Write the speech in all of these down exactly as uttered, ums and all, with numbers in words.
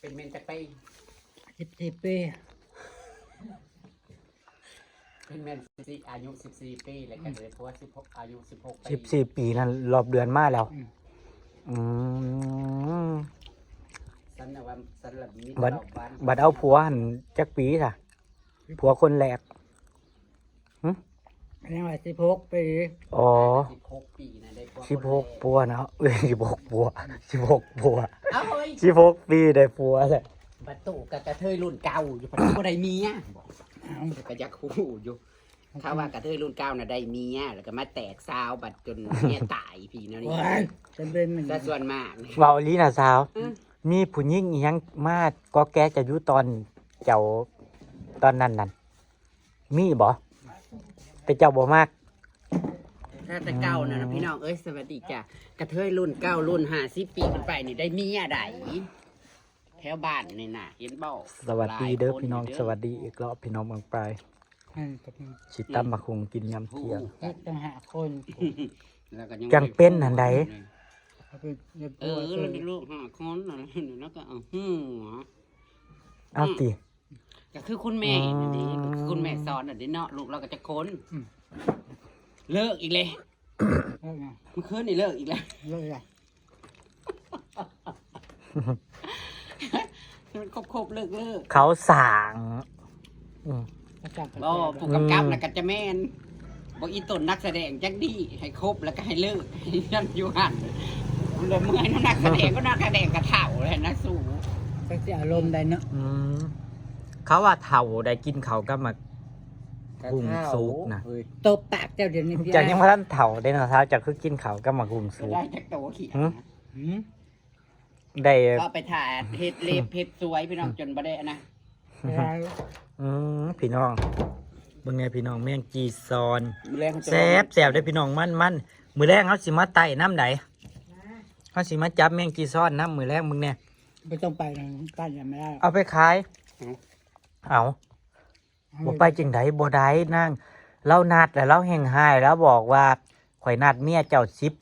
เป็นแม่นจักปี สิบสี่ปี เป็นแม่นสิบสี่ อายุสิบสี่ปี แล้วก็เลยผัวสิบหก อายุสิบหกปี สิบสี่ปีนั่นรอบเดือนมาแล้ว อืม อืม สันน่ะว่าสันละมี บัด เก้าวัน บัดเอาผัวหั่นจักปีซะผัวคนแรก ยังว่าสิบหกปี อ๋อ สิบหกปีนะได้ผัว สิบหกปัวเนาะเอ้ยสิบหกปัวสิบหกปัว เอาเฮ้ย สิบหกปีได้ผัวแหละ บัดตู้กับกระเทยรุ่นเก่าอยู่ปัจจุบันได้เมีย เอา ก็อยากฮู้อยู่เขาว่ากระเทยรุ่นเก่าน่ะได้เมียแล้วก็มาแตกซาวบัดจนเมียตายพี่เนาะนี่ ว้ายจะเป็นมัน ซะส่วนมาก เว้าอีหลีนะสาว อืม มีผู้หญิงอีหยังมาก็แก้จะอยู่ตอนเจ้าตอนนั้นนั่นมีบ่แต่เจ้าบ่มัก ถ้าแต่เก่านะนะพี่น้องเอ้ยสวัสดีจ้ะกระเทยรุ่นเก่ารุ่นห้าสิบปีขึ้นไปนี่ได้เมียได้แถวบ้านนี่นะเห็นบ่ สวัสดีเด้อ หลายคน พี่น้อง อยู่เด้อ สวัสดีอีกรอบพี่น้องบางปลาย อืมกับ สิตำบักหุงกินยามเที่ยง เฮ็ดตั้งห้าคน แล้วก็ยัง จังเป็นอันใด เขาเป็นเรียบ เอ ร้อ อย แล้ว เล มี ย ลูกห้าคนอะไรแล้วก็เอาหัว เอาติ ก็คือคุณแม่ อืม นี่ก็คือคุณแม่สอนน่ะเด้เนาะลูกเราก็จะคน อืม เลิกอีกเลย เลิกไง เมื่อคืนนี่เลิกอีกแล้ว เลิกไง มันคบคบเลิกเลิก เขาสางอืม ก็จับ บ่ผู้กำกับน่ะก็จะแม่นบ่อีตนนักแสดงจักดีให้คบแล้วก็ให้เลิกให้ยันอยู่หันเลยเมื่อยนะนักแสดงก็นักแสดงกระเฒ่าเลยนะสู จักสิอารมณ์ใดเนาะ อืมเขาว่าเฒ่าได้กินเขาวกับหมาก หุงสุกนะ เฮ้ย ตบปากเจ้าเดี๋ยวนี้พี่ เจ้ายังบ่ทันเฒ่าเด้เนาะสาวเจ้าคือกินเขาวกับหมากหุงสุก ได้จากโตขี้ หืม หืม ได้ ก็ไปถ่าเฮ็ดเล็บเฮ็ดสวยพี่น้องจนบ่ได้อันนะ อะไร อืมพี่น้องเบิ่งแน่พี่น้องแมงจีซอน มื้อแรกเขาจะ แซ่บแซ่บได้อพี่น้องมันมันมื้อแรกเขาสิมาไต่น้ำใดเขาสิมาจับแมงจีซอนน้ำมื้อแรกมึงเนี่ย ไม่ต้องไปนะใกล้ยังไม่ได้ เอาไปขาย เอาบ่ไปจังไดบ่ได้นางเรานัดแล้วเราแห่งหายแล้วบอกว่าข่อยนัดเมียเจ้าสิบ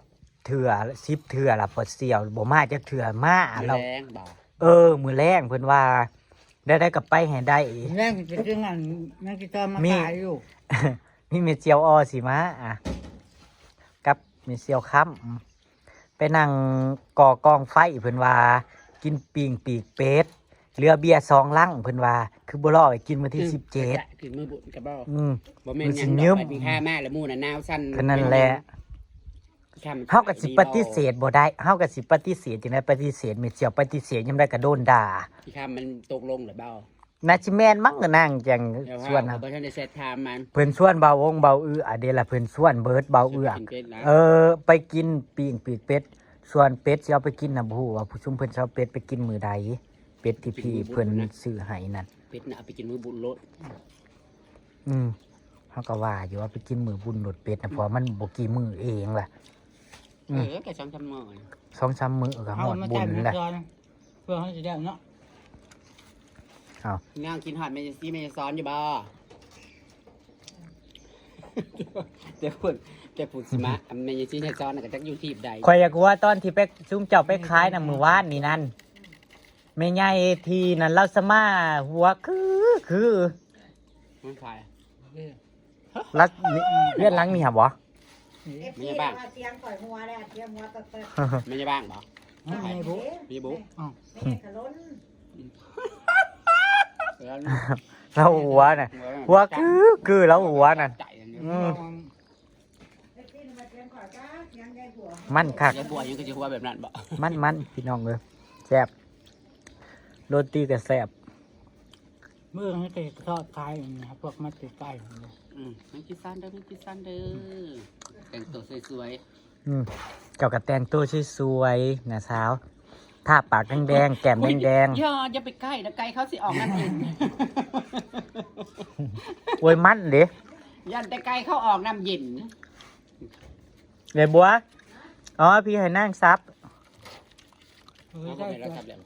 เถื่อสิบเถื่อละพอเสี่ยวบ่มาจักเถื่อมา มื้อ เรา แรงบ่ เออ มื้อแรงเพิ่นว่า ได้ได้กับไปให้ได้ แม่งจะซื้องานแม่งจะมา มี ขายอยู่ มีเมเจียวออสิมาอ่ะ กับเมเจียวค้ำอืมไปนั่งก่อกองไฟเพิ่นว่า กินปิ้งปีกเป็ดเหลือเบียร์สองลังเพิ่นว่า คือบ่รอไปกินมื้อที่สิบเจ็ด ถึงมื้อบุญกับบ่ อืม บ่แม่น มัน ห สิ ยัง ยื ดอ ม กไปมีค่ามาแล้วหมู่น่ะนาวสั่น คือนั่นแหละ ค่ำ เฮาก็สิปฏิเสธบ่ได้เฮาก็สิปฏิเสธจังได๋ปฏิเสธเมเจียวปฏิเสธยามใดก็โดนด่า ที่ค่ำมันตกลงหรือเปล่า น่าสิแม่นมั้งก็นั่งจัง เดี๋ยว ชวน เฮา เฮา บ่ทันได้แชทถามมัน เพิ่นชวนเบาองเบาอืออะเด้ล่ะเพิ่นชวนเบิดเบาเอือก กินเป็ดนะ เออ ไปกินปิ้งปีกเป็ด ส่วนเป็ดสิเอาไปกินน่ะบ่ฮู้ว่าผู้ซุมเพิ่นสิเอาเป็ดไปกินมื้อใด เป็ดที่พี่เพิ่นซื้อให้นั่น เป็ดน่ะเอาไปกินมื้อบุญโลด อืมเฮาก็ว่าอยู่ว่าไปกินมื้อบุญโลดเป็ดนะเพราะมันบ่กี่มื้อเองล่ะ อืม เออก็สองสามมื้อ สองสามมื้อก็ฮอดบุญแล้ว เพื่อเขาจะได้เนาะ นางกินฮอดแม่ยายซีแม่ยายซ้อนอยู่บ่ แต่พูดแต่พูดสิมาแม่ยายซีแม่ยายซ้อนน่ะก็จักอยู่ทีบใด ข่อยอยากว่าตอนที่ไปซุมเจ้าไปขายน่ะมื้อวานนี่นั่นแม่ใหญ่ที่นั่นลาวสมาหัวคือคือ มันขาย รักเวียนหลังนี่หะบ่ เอฟซีมาเตียงข่อยหัวเลยเตียงหัวเติร์ด ไม่ใช่บ้างบ่ ไม่ไม่บุ มีบุ อ้าว แม่ขะล้น แล้ว ลาวหัวน่ะหัวคือคือลาวหัวน่ะ ใจอันนี้ อืม เอฟซีมาเตียงข่อยจ้าเตียงใหญ่หัว มันคัก ยายบัวยังก็จะหัวแบบนั้นบ่ มันมันพี่น้องเอ้ยแซ่บโรตีก็แซ่บ เมื่อให้ไปทอดขายอย่างนี้ครับพวกมัดติดไก่เนี่ย อืมไม่คิดสั้นเด้อไม่คิดสั้นเด้อแต่งตัวสวย อืมเจ้าก็แต่งตัวสวยๆนะสาวทาปากแดงๆแก้มแดง ๆอย่าอย่าไปใกล้นะใกล้เขาสิออกน้ำเย็น ๆโอ้ยมันเด้ ย่านแต่ใกล้เขาออกน้ำเย็น ยายบัวอ๋อพี่ให้นั่งซับ เออได้เจอ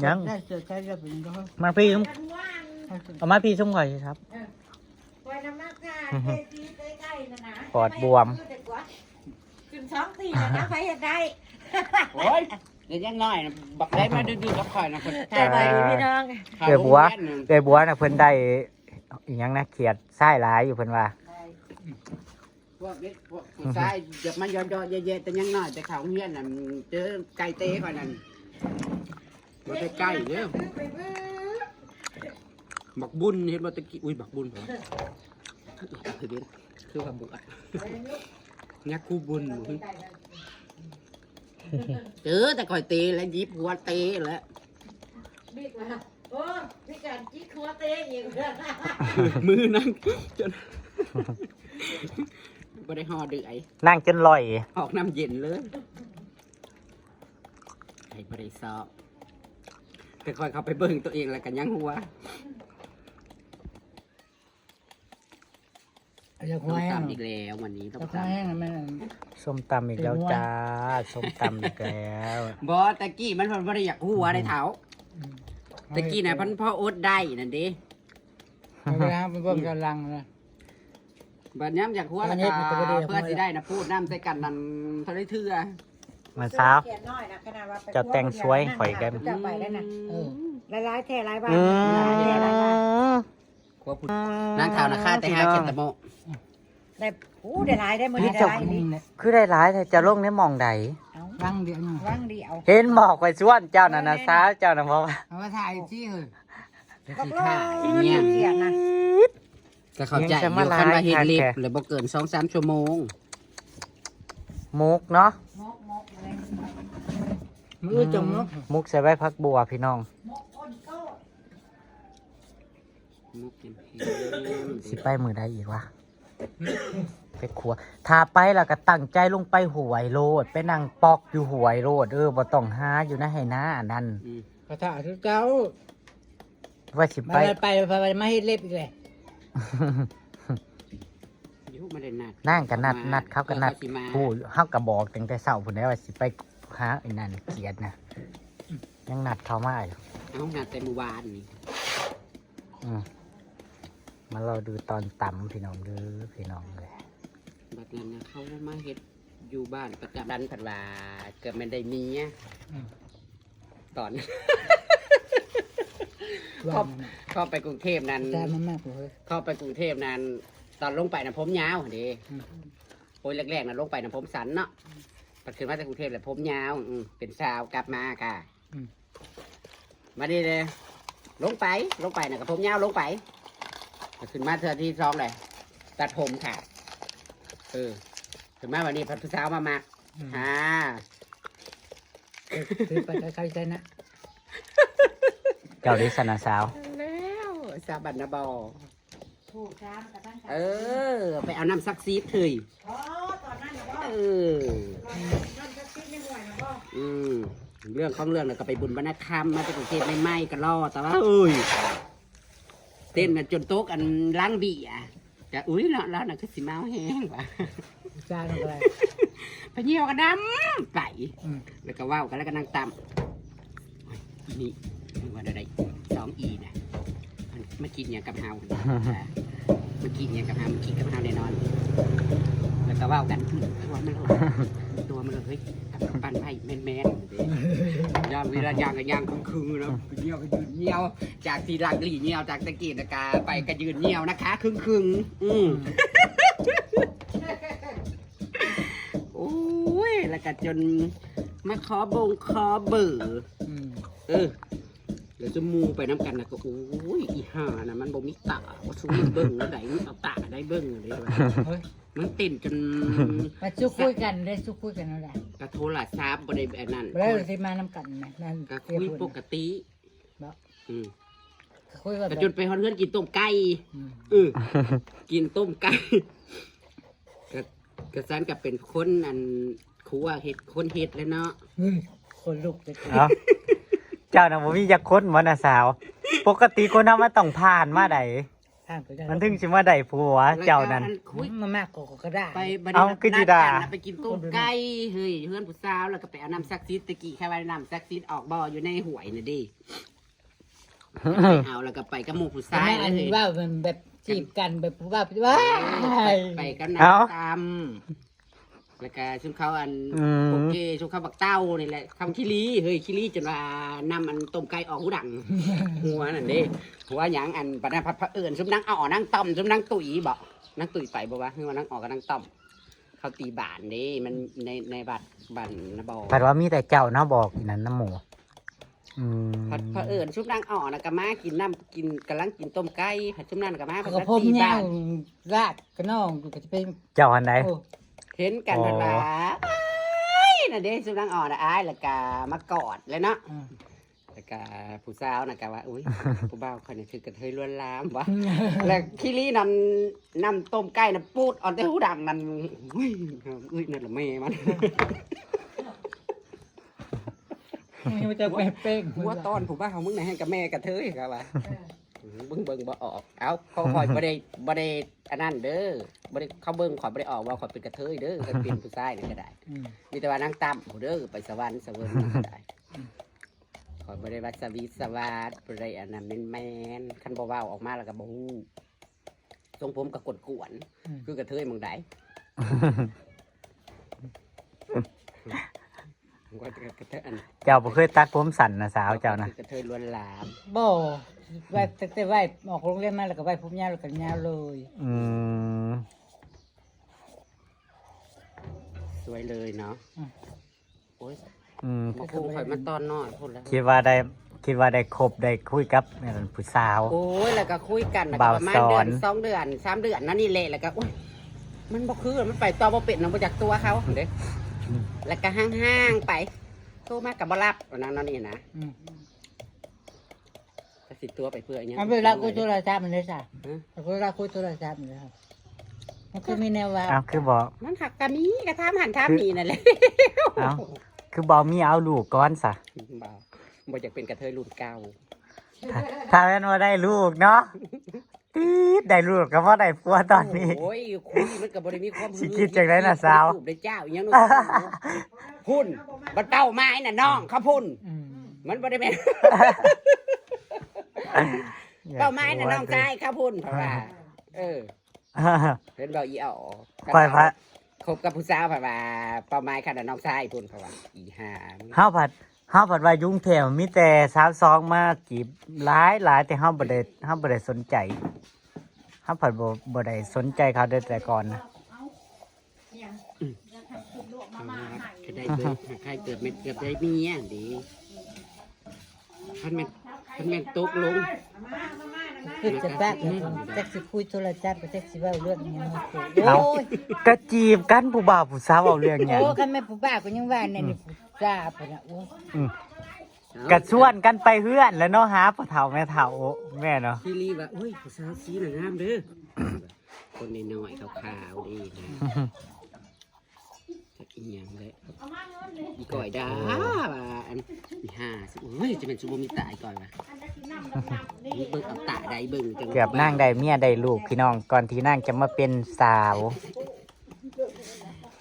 ยัง ได้เจอใช้ได้เป็นก็ มาพี่ซุมเอามาพี่ซุมข่อยสิครับ คอยน้ำหนักค่ะเจซีใกล้ๆนะนะ ปอดบวม ขึ้นสองสี่นะนะใครเห็นได้ โอ้ย เดี๋ยวยังน้อยนะบักได้มาดื้อๆกับข่อยนะคน สบายดีพี่น้อง เอ้ยบัว เอ้ยบัวน่ะเพิ่นได้อีหยังนะ เขียดทรายหลายอยู่เพิ่นว่า พวกเด็กพวกผู้ชายอย่ามาเยาะๆแยะๆแต่ยังน้อยแต่เขาโรงเรียนน่ะเจอไก่เตะก่อนนั่นบ่ได้ไก่เด้อ บักบุญเห็นบ่ตะกี้ อุ้ย บักบุญเหรอ คือว่าบวช เนี่ยครูบุญ เจอแต่ข่อยเตะแล้วหยิบหัวเตะแล้ว บิ๊กว่า โอ้ มีการจิกหัวเตะอีก มือนั่งจน บ่ได้ห่อเดือย นั่งจนลอย ออกน้ำเย็นเลย ไอ้บ่ได้ซอก แต่ข่อยเข้าไปเบิ่งตัวเองแล้วก็ยังหัว อยากหัวแห้ง ส้มตำอีกแล้ววันนี้ ส้มตำ อยากหัวแห้งอะแม่ ส้มตำอีกแล้วจ้า ส้มตำอีกแล้ว บ่ ตะกี้มันบ่ได้อยากหัวได้เฒ่า อืม ตะกี้น่ะมันพออดได้นั่นเด้ เอาไปล้างไปเบิ่งกำลังนะ บัดยามอยากหัว อั แล้ว นนี้ ก็ มันก็บ่ได้ เพื่อสิได้นะพูดน้ำใส่กันนั่นเท่าไรเทื่อ มันเช้า เขียนน้อยนะ ขนาดว่าไป เจ้าแต่งสวยข่อยกัน เจ้าไปแล้วนะ เออ หลายๆแท้หลายบ้าน อืม หลายแท้หลายบ้าน ครัวผู้ นางเฒ่านะค่ะ แต่หาเขียนตะโมะ ได้ โอ้ ได้หลายได้มื้อนี้ ได้หลายอีหลี คือได้หลายแท้ จะลงในหม่องใด เอ้า วังเดียวนี่ วังเดียว เห็นบอกไปชวนเจ้าน่ะนะ เออ สาวเจ้าน่ะบอกว่า เอามาถ่ายสิเฮ้ย ก็สิถ่ายเนี่ย เสียนะ ก็เข้าใจอยู่ ยังจะมา คันว่าเฮ็ดเล็บ หลายคักแท้ แล้วบ่เกินสองสามชั่วโมง มุกเนาะ มกมกอะไร มื้อจังเนาะ มุกใส่ใบผักบัวพี่น้อง มกอ้นโต้ มุกเค็มๆ สิไปมื้อใดอีกวะ ไปขัว ถ้าไปแล้วก็ตั้งใจลงไปห้วยโลด ไปนั่งปอกอยู่ห้วยโลด เออ บ่ต้องหาอยู่ในไฮ่นาอันนั้น อืม พระธาตุเจ้า ว่าสิไป ไป ไป ไป ไปมาเฮ็ดเล็บอีกเลย อยู่มาได้นัด นางก็นัด มา นัดเขาก็นัด เขาสิมา ผู้ เขาก็บอกตั้งแต่เช้าพู้นแหล้วว่าสิไปหาไอ้นั่นเขียดนะ ยังนัดเขามาอยู่ เอานัดแต่มื้อวานนี่ อืม มารอดูตอนตำพี่น้องเด้อ พี่น้องเลย บัดนั้นนะเขามาเฮ็ดอยู่บ้านประจำ ดันเพิ่นว่าเกิดแม่นได้เมีย อืม ตอน ว่า เขา เขาไปกรุงเทพฯนั่น แต่มันมากกว่าเฮ้ย เขาไปกรุงเทพฯนั่น ตอนลงไปนะผมยาวหั่นเด้ อืม โอ้ย แรกๆนะลงไปนะผมสั้นเนาะ อืม พอขึ้นมาจากกรุงเทพฯแล้วผมยาว อืม เป็นสาวกลับมาค่ะ อืม มานี่เลย ลงไป ลงไปนะกับผมยาวลงไป ขึ้นมาเทื่อที่สองเลย ตัดผมค่ะ เออ ขึ้นมาวันนี้พัดผู้สาวมามัก อืม อ่า ถือไปใครๆใจนะ เจ้าเด้สนะสาว แล้ว สาวบ้านนาบ่อ ถูกจ้า มันกระทั่ง เออ ไปเอาน้ำซักซีดเฮ้ย อ๋อ ตอนนั้นนะบ่ เออ ตอนนั้นก็คิดในหัวนะบ่ อืม เรื่องของเรื่องน่ะก็ไปบุญบ้านนาคำมาจากกรุงเทพฯใหม่ๆก็รอ แต่ว่า เอ้ย เต้นกันจนตกอันล้างเบียร์ จะ อุ๊ย เนาะ แล้วน่ะคือสิเมาแฮงว่ะ จ้า อะไร ไปเยี่ยวกันดำไป อืม แล้วก็เว้ากัน แล้วก็นั่งตำ โอ้ย อีนี่ มันว่าได้สองอีนะ มันมากินหยังกับเฮา มันกินหยังกับเฮา มันกินกับเฮาแน่นอน แล้วก็เว้ากัน อืม ตัวมันเลย ตัวมันเลย เฮ้ย กับปั้นไพ่แม่นๆ เด้ ย่างเวลาย่างก็ย่างครึ่งๆ แล้ว เยี่ยวก็ยืนเยี่ยว จากที่หลังหลีเยี่ยว จากตะกี้นะกาไปก็ยืนเยี่ยวนะคะ ครึ่งๆ อืม โอ้ย แล้วก็จนมาขอบงขอเบอร์ อืม เออ แล้วจะมูไปน้ำกันนะก็ โอ้ย อีห่านะ มันบ่มีตา ว่าสวิงเบิ่งแล้วใดมันเอาตาได้เบิ่งเลยว่ะ เฮ้ย มันเต้นจน มาซุกคุยกันได้ ซุกคุยกันนั่นแหละ กะโทรศัพท์บ่ได้อันนั้น แล้วสิมานำกันนะ นั่น กะคุยปกติ เนาะ อืม ก็คุยว่า ก็จนไปฮอดเฮือนกินต้มไก่ อืม เออ กินต้มไก่ ก็ ก็ซันก็เป็นคนอันครัวเฮ็ด คนเฮ็ดแล้วเนาะ เฮ้ย คนลุกเลย เอ้า เจ้าน่ะบ่มีจักคนบ่น่ะสาว ปกติคนเฮามันต้องผ่านมาได๋ ผ่านไปได้ มันถึงสิมาได้ผัวเจ้านั่น แล้วก็อันคุย มันมากกว่าก็ได้ ไปบัดนี้ เอ้า คือสิด่า นัดกันนะไปกินต้มไก่ เฮ้ย เฮือนผู้สาว แล้วก็ไปเอาน้ำศักดิ์สิทธิ์ ตะกี้แค่ว่าน้ำศักดิ์สิทธิ์ออกบ่อยู่ในห้วยน่ะเด้ เอาแล้วก็ไปกับหมู่ผู้ชายเลย อันนี้ว่ามันแบบจีบกันแบบว่า ว้าย ไปกับน้ำตำ แล้วก็ซุมเขาอัน อืม โอเค ซุมเขาบักเต้านี่แหละ คำขี้ลี เฮ้ย ขี้ลีจนว่านำอันต้มไก่ออกหูดัง หัวนั่นเด้ หัวหยังอันบัดนั้นผัดเผอิญซุมนางอ่อนนางต่อมซุมนางตุ๋ยบ่ นางตุ๋ยไปบ่วะ คือว่านางอ่อนกับนางต่อม เขาตีบานเด้ มันใน ในวัดบ้านนาบอ ผัดว่ามีแต่เจ้าเนาะบอกอีนั้นน้ำหมู อืม ผัดเผอิญซุมนางอ่อนน่ะก็มากินน้ำ กิน กำลังกินต้มไก่ ผัดซุมนั้นก็มา เขาก็ ผัด พบ ตี เนี่ย บาน ลาดกระนองอยู่ก็จะเป็น เจ้าอันใด โอ้ เห็นกัน อ๋อ ผัดว่า อ้ายน่ะเด้ ซุมนางอ่อนน่ะ อ้าย แล้วก็มากอดเลยเนาะ อืม แล้วก็ผู้สาวน่ะก็ว่า อุ๊ย ผู้บ่าวข้อยนี่คือกระเทยลวนลามวะ แล้วขี้ลีนั่น น้ำต้มไก่น่ะปูดออกแต่หูดังนั่น อุ๊ย อุ๊ย นั่นละแม่มัน มึงยังไม่เจอแม่เป้ง หัวตอนผู้บ่าวมึงน่ะแฮงกับแม่กระเทยครับว่า เบิ่งเบิ่งบ่ออก เอ้า เขาคอยบ่ได้ บ่ได้อันนั้นเด้อ บ่ได้ เขาเบิ่งข่อยบ่ได้ออกว่าข่อยเป็นกระเทยเด้อ คันเป็นผู้ชายนี่ก็ได้ อืม มีแต่ว่านางต่ำผู้เด้อ ไปสวรรค์สวรรค์ก็ได้ ข่อยบ่ได้ว่าสวีทสวาท บ่ได้อันนั้นแมนๆ คันบ่เว้าออกมาแล้วก็บ่ฮู้ ทรงผมก็กวนๆ อืม คือกระเทยหม่องใด ว่ากระเทยอัน เจ้าบ่เคยตัดผมสั้นนะสาวเจ้านะ คือกระเทยลวนลาม บ่ ไว้ตั้งแต่ไว้ออกโรงเรียนมาแล้วก็ไว้ผมยาวแล้วก็ยาวเลย อืม สวยเลยเนาะ อืม โอ้ย อืม มาพูดข่อยมาตอนน้อยพูดแล้ว คิดว่าได้ คิดว่าได้คบได้คุยกับอันนั้นผู้สาว โอ้ย แล้วก็คุยกันแล้วก็ บ่าว ประมาณ สอน เดือนสองเดือนสามเดือนนั่นนี่แหละ แล้วก็ โอ้ย มันบ่คือ มันไปต่อบ่เป็น มันบ่จักตัวเขาเด้ อืม แล้วก็ห่างๆไป โทรมาก็บ่รับ อันนั้นนั่นนี่นะ อืม ก็สิตัวไปเพื่ออิหยัง เอาเวลาคุยโทรศัพท์มันเลยจ้ะ ฮะ เอาเวลาคุยโทรศัพท์มันเลยค่ะ มันคือมีแนวว่า อ้าว คือบอก มันหักกะมีกะถามหันถามนี่นั่นแหละ เอ้า คือบอกมีเอาลูกก่อนซะ บ่ บ่อยากเป็นกระเทยรุ่นเก่า ถ้า ถ้าแม่นว่าได้ลูกเนาะ ติดได้ลูกก็บ่ได้ผัวตอนนี้ โอ้ย คุยมันก็บ่ได้มีความ สิคิดจังได๋น่ะสาว ได้เจ้าอิหยังเนาะ พุ่น บัดเป้าหมายน่ะน้องเขาพุ่น อืม มันบ่ได้แม่น เป้าหมายน่ะน้องชายเขาพุ่น เพราะว่า เออ เห็นบ่อีอ๋อ ไปพะ คบกับผู้สาว เพราะว่า เป้าหมายเขาน่ะน้องชายพุ่น เพราะว่า อีห่า เฮาผัด เฮาผัดว่าอยู่กรุงเทพฯ มีแต่สาวสองมาจีบหลายหลาย แต่เฮาบ่ได้ เฮาบ่ได้สนใจ เฮาผัดบ่ บ่ได้สนใจเขาแต่ แต่ก่อนนะ ก็ได้เบิ่ง ใครเกิดแม่นเกิดได้เมียดี คันแม่น คันแม่นตกลง คือจะแป๊กเลย จักสิคุยโทรศัพท์ก็จักสิเว้าเรื่องอิหยังมาคุย เอ้า โอ้ย ก็จีบกันผู้บ่าวผู้สาวเอาเรื่องหยัง โอ้ คันแม่นผู้บ่าวก็ยังว่าแน่นี่ ผู้สาวพุ่นน่ะ โอ้ อืม ก็ชวนกันไปเฮือนแหละเนาะ หาพ่อเฒ่าแม่เฒ่า แม่เนาะ พี่ลีว่า โอ้ย ผู้สาวสีน่ะงามเด้อ คนน้อยๆขาวๆดีนะ จักอีหยังเลย อีก้อยด่าว่าอัน อีห่าสิ โอ้ย จะเป็นซุบ่มีตาอีก้อยว่ะ เบิ่งเอาตาได้เบิ่งจัง เกือบนางได้เมียได้ลูกพี่น้อง ก่อนที่นางจะมาเป็นสาว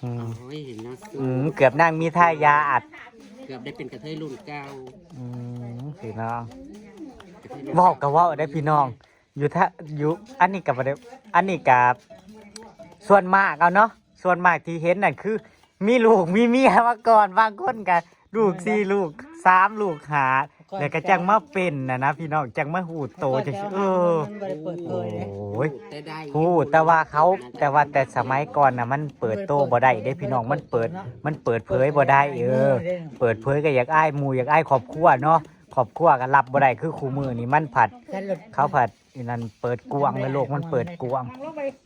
อืม โอ้ย เห็นเนาะ อืม เกือบนางมีทายาท เกือบได้เป็นกระเทยรุ่นเก่า อืม พี่น้อง เว้าก็เว้าได้พี่น้อง อยู่ถ้า อยู่ อันนี้ก็บ่ได้ อันนี้ก็ส่วนมากเอาเนาะ ส่วนมากที่เห็นนั่นคือ มีลูกมีเมียมาก่อน บางคนก็ลูกสี่ลูกสามลูกห้า แล้วก็จังมาเป็นน่ะนะพี่น้อง จังมาฮู้โตจังซี่ เออ มันบ่ได้เปิดเผยเด้ โอ้ย แต่ได้ ฮู้ แต่ว่าเขา แต่ว่าแต่สมัยก่อนน่ะ มันเปิดโตบ่ได้เด้พี่น้อง มันเปิด มันเปิดเผยบ่ได้ เออ เปิดเผยก็อยากอายหมู่ อยากอายครอบครัวเนาะ ครอบครัวก็รับบ่ได้ คือคู่มื้อนี้มันผัด เขาผัด อันนั้นเปิดกว้างเลย โลกมันเปิดกว้าง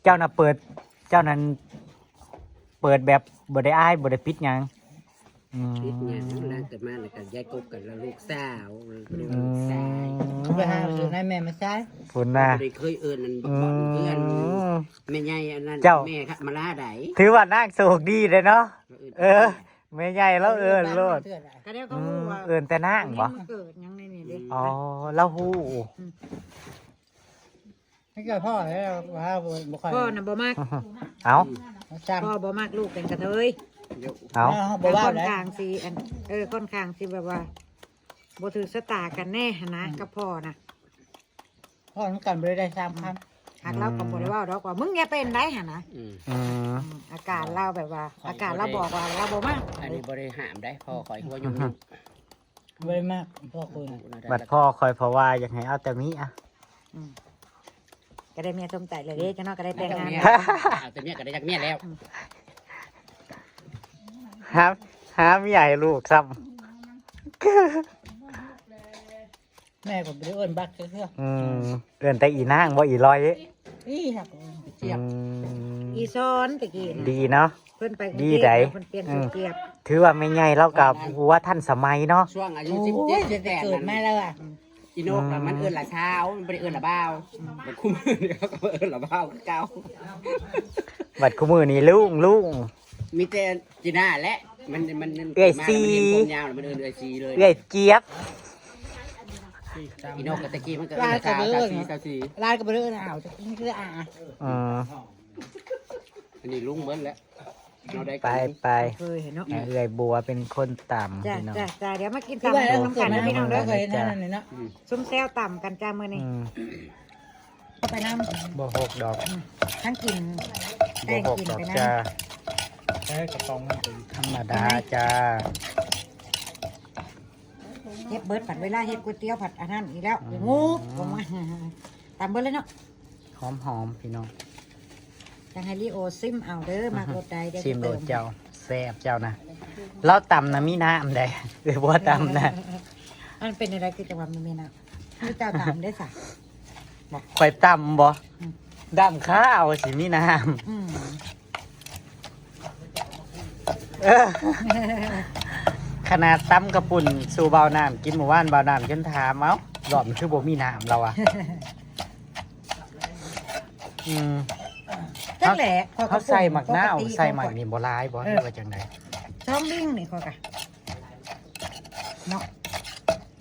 เจ้าน่ะเปิด เจ้านั้นเปิดแบบบ่ได้อายบ่ได้ปิดหยัง อืม คิดหยังแล้วแต่มาแล้วก็ยายกบกันแล้วลูกสาว อืม ลูกชาย ไปหาอยู่ในแม่มาใช้ พุ่นน่ะ บ่ได้เคยเอิ้นนั่นบ่อนเพื่อน อืม แม่ใหญ่อันนั้น เจ้า แม่มาลาใด ถือว่านางโชคดีเลยเนาะ เอิ้น เออ แม่ใหญ่แล้วเอิ้นโลด เอิ้นเทื่อใด ก็เดี๋ยวเขาฮู้ว่า อืม เอิ้นแต่นางบ่ มันเกิดหยังในนี่เด้ อ๋อ แล้วฮู้ อืม ไม่เกิดพ่อแล้วว่าบ่ บ่ค่อย พ่อน่ะบ่มัก เอ้า จ้าง พ่อบ่มักลูกเป็นกระเทย เอ้า เออบ่ว่า ค่อน แล้ว ข้างสิอัน เออ ค่อนข้างสิแบบว่า บ่ถือชะตากันแน่หั้นนะ อืม กับพ่อน่ะ พ่อมันกันบ่ได้สามคำ หากเราก็บ่ได้เว้าดอกว่ามึงอย่าเป็นได้หั่นนะ อืม อืม อืม อาการเราแบบว่า ข้อย อาการเราบอกว่าเราบ่มา อันนี้บ่ได้ห้ามได้ พ่อข้อยหัวยุ่งๆ บ่ได้มาก พ่อคุย บัดพ่อข้อยเพราะว่าอยากให้เอาแต่เมีย อืม ก็ได้เมียสมใจเลยเด้ จักหน่อยก็ได้แต่งงาน เอาแต่เมีย เอาแต่เมียก็ได้จักเมียแล้ว หา หาเมียให้ลูกซ้ำ แม่ก็บ่ได้เอิ้นบักเทื่อ อืม เอิ้นแต่อีนางบ่อีลอย อีหักเจี๊ยบ อืม อีซ้อนตะกี้นะ ดีเนาะ เพิ่นไปกรุงเทพฯ ดีใด เพิ่นเปลี่ยน อืม ชื่อเจี๊ยบ ถือว่าแม่ใหญ่เราก็หัวทันสมัยเนาะ ช่วงอายุ โอ้ย สิบเจ็ด สิบแปด เกิดมาแล้วอะ อีนกน่ะ อืม มันเอิ้นละสาว มันบ่ได้เอิ้นละบ่าว บัดคุมื้อนี้เขาก็เอิ้นละบ่าวคือเก่า บัดคุมื้อนี้ลุง ลุง มีแต่จีน่าและ มัน มัน มัน เอื้อยซี มาแล้วมันเห็นผมยาวแล้วมันเอิ้นเอื้อยซีเลย เอื้อยเจี๊ยบ อีนกกับตะกี้มันก็เอิ้นละสาว ลาวก็บ่ได้เอิ้น สาวสี่ สาวสี่ ลาวก็บ่ได้เอิ้นอ้าว ตะกี้มันคืออ้า อืม อันนี้ลุงเบิดแล้ว เราได้ ไป กัน ไป เคยเห็นเนาะ ให้เอื้อยบัวเป็นคนตำ จ้ะ พี่น้อง จ้ะ จ้ะ เดี๋ยวมากินตำ คือว่า บักหุ่งนำกันนะพี่น้องเด้อ เกิดมาเห็นนั่นน่ะเนาะ อืม ซุ่มแซวตำกันจ้ามื้อนี้ อืม ก็ไปนำ บ่หกดอก อืม ทั้งกิน บ่หกดอก แป้งกินไปนำ จ้า ใช้กระป๋องมันเป็น ธรรมดาจ้า เฮ็ดเบิดผัดเวลาเฮ็ดก๋วยเตี๋ยวผัดอันนั้นอีกแล้ว อืม โอ้โห ตำเบิดเลยเนาะ หอมๆ พี่น้อง จั่งให้ลีโอซิมเอาเด้อ มักรสใดเดี๋ยว ซิมโลด เติม เจ้า แซ่บเจ้านะ ลาวตำนะมีน้ำใด เอื้อยบัวตำนะ มันเป็นอะไรคือจังหวะมันมีน้ำ คือเจ้าตำได้สะ ข้อยตำบ่ อืม ดำข้าวสิมีน้ำ อืม เออ ขนาดตำข้าวปุ้นสู่บ่าวน้ำกินมื้อวาน บ่าวน้ำจนถาม เอ้า รอบนี้คือบ่มีน้ำแล้วอะ อืม จั่งแหละ เขา ข้อยก็ เขาใส่หมากนาว ปกติ ใส่หมากนี่บ่หลายบ่ เออ หรือว่าจั่งใด สองบิ่งนี่ข้อยกะ เนาะ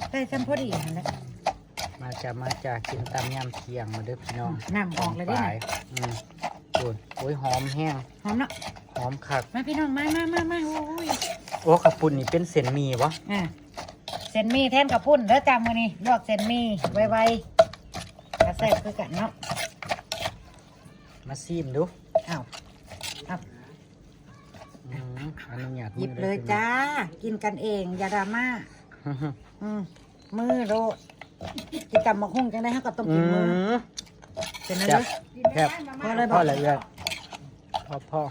ใส่ซ้ำพอดีหั่นแหละ มาจ้า มาจ้า กินตำยามเที่ยงมาเด้อพี่น้อง น้ำออกเลยเด้อ ปาย อืม โอ้ย โอ้ย หอมแฮง หอมเนาะ หอมคัก มาพี่น้อง มา มา มา มา โอ้ย โอ้ ข้าวปุ้นนี่เป็นเส้นหมี่บ่ อ่า เส้นหมี่แทนข้าวปุ้นเด้อจ้า มื้อนี้ลวกเส้นหมี่ไวๆ ก็แซ่บคือกันเนาะ มาซิมดู อ้าว อ้าว อืม อนุญาต หยิบเลย มือเลย จ้า กินกันเอง อย่าดราม่า อืม มือโลด กินตำบักหุ่งจั่งใด๋ เฮาก็ต้องกินมือ อืม เป็นไง แซ่บ เด้อ แซ่บ พอเลยบ่ พอแล้วเอื้อย พอ พอ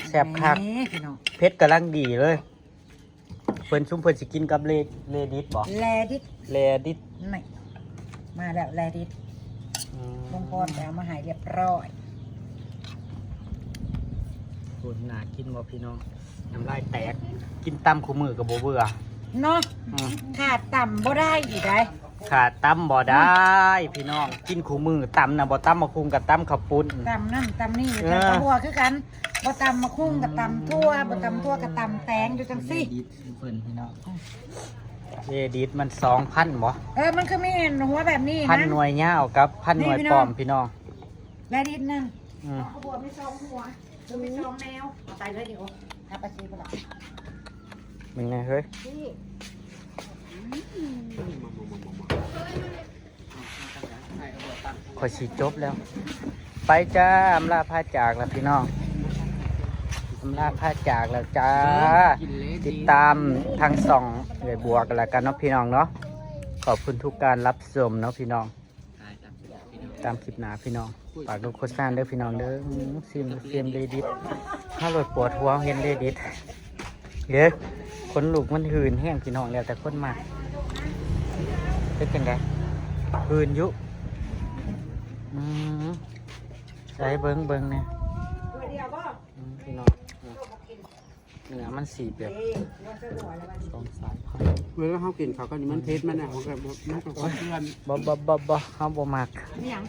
แซ่บคัก นี่พี่น้อง เผ็ดกำลังดีเลย เพิ่นซุมเพิ่นสิกินกับเล เลดิสบ่ แลดิส แลดิส นี่ มาแล้วแลดิส อืม ลุงพรไปเอามาให้เรียบร้อย โอ้ย น่ากินบ่พี่น้อง น้ำลายแตก กินตำคู่มื้อก็บ่เบื่อ เนาะ อืม ขาดตำบ่ได้อีกได๋ ขาดตำบ่ได้ พี่น้อง กินคู่มื้อ ตำน่ะบ่ตำบักหุ่งก็ตำข้าวปุ้น ตำนั่นตำนี่ เออ ตำบักหุ่งคือกัน บ่ตำบักหุ่งก็ตำถั่ว บ่ตำถั่วก็ตำแตงอยู่จั่งซี้ เพิ่นพี่น้อง เอดิสมันสองพันบ่ เออ มันคือมีหัวแบบนี้นะ พันหน่วยยาวกับพันหน่วย นี่พี่น้อง ปลอมพี่น้อง แลดิสนั่น อืม หัวมีสองหัว คือมีสองแนว เอาไปเลยดิโอ เอาไปซื้อไปละ เป็นไงเฮ้ย พี่ ข้อยสิจบแล้ว ไปจ้า อำลาพาจากแล้วพี่น้อง อำลาพาจากแล้วจ้า ติดตามทางช่องเอื้อยบัวกันแล้วกันเนาะพี่น้องเนาะ ขอบคุณทุกการรับชมเนาะพี่น้อง ตามคลิปหน้าพี่น้อง ฝากดูโฆษณาเด้อพี่น้องเด้อ อืม ซิม ซิมเลดิส เฮาโลดปวดหัวเห็นเลดิส เด้อ ขนลุกมันหืนแฮงพี่น้อง แล้วแต่คนมัก เป็นจั่งใด๋ หืนอยู่ อืม ใส่เบิ่งเบิ่งเนี่ย อืม พี่น้อง เนื้อมันสีแบบ สองสามพัน เวลาเฮากินข้าวกันนี่มันเผ็ดมันน่ะ มันก็บ่ มันก็ โอ๊ย เปื่อน บ่ บ่ บ่ บ่ เฮาบ่มัก อิหยัง